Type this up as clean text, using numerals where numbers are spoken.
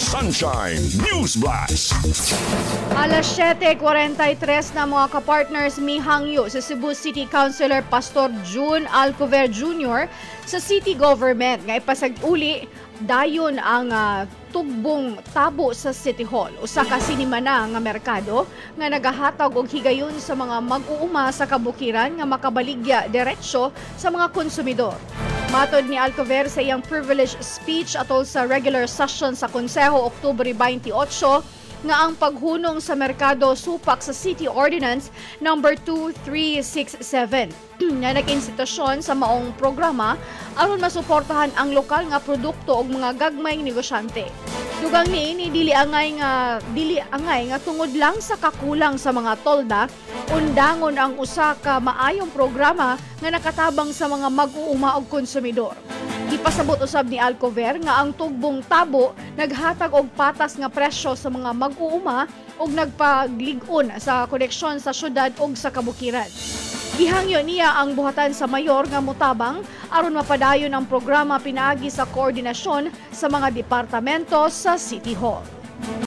Sunshine News Blast. Alas 7:43 na, mga kapartners, mihangyo sa Cebu City Councilor Pastor June Alcover Jr. sa city government nga ipasag-uli dayon ang tugbong tabo sa City Hall. Usa ka sinimana nga merkado nga nagahatag og higayon sa mga mag-uuma sa kabukiran nga makabaligya diretso sa mga konsumidor. Matod ni Alcover sa iyang privilege speech atol sa regular session sa Konseho Oktubre 28 nga ang paghunong sa merkado supak sa City Ordinance number 2367 nga nag-institusyon sa maong programa aron masuportahan ang lokal nga produkto ug mga gagmayng negosyante. Dugang niini, dili angay nga tungod lang sa kakulang sa mga tolda, undangon ang usa ka maayong programa nga nakatabang sa mga mag-uuma og konsumidor. Gipasabot usab ni Alcover nga ang tugbong tabo naghatag og patas nga presyo sa mga mag-uuma ug nagpaglig-on sa koneksyon sa syudad ug sa kabukiran. Gihangyo niya ang buhatan sa mayor nga mutabang aron mapadayon ang programa pinaagi sa koordinasyon sa mga departamento sa City Hall.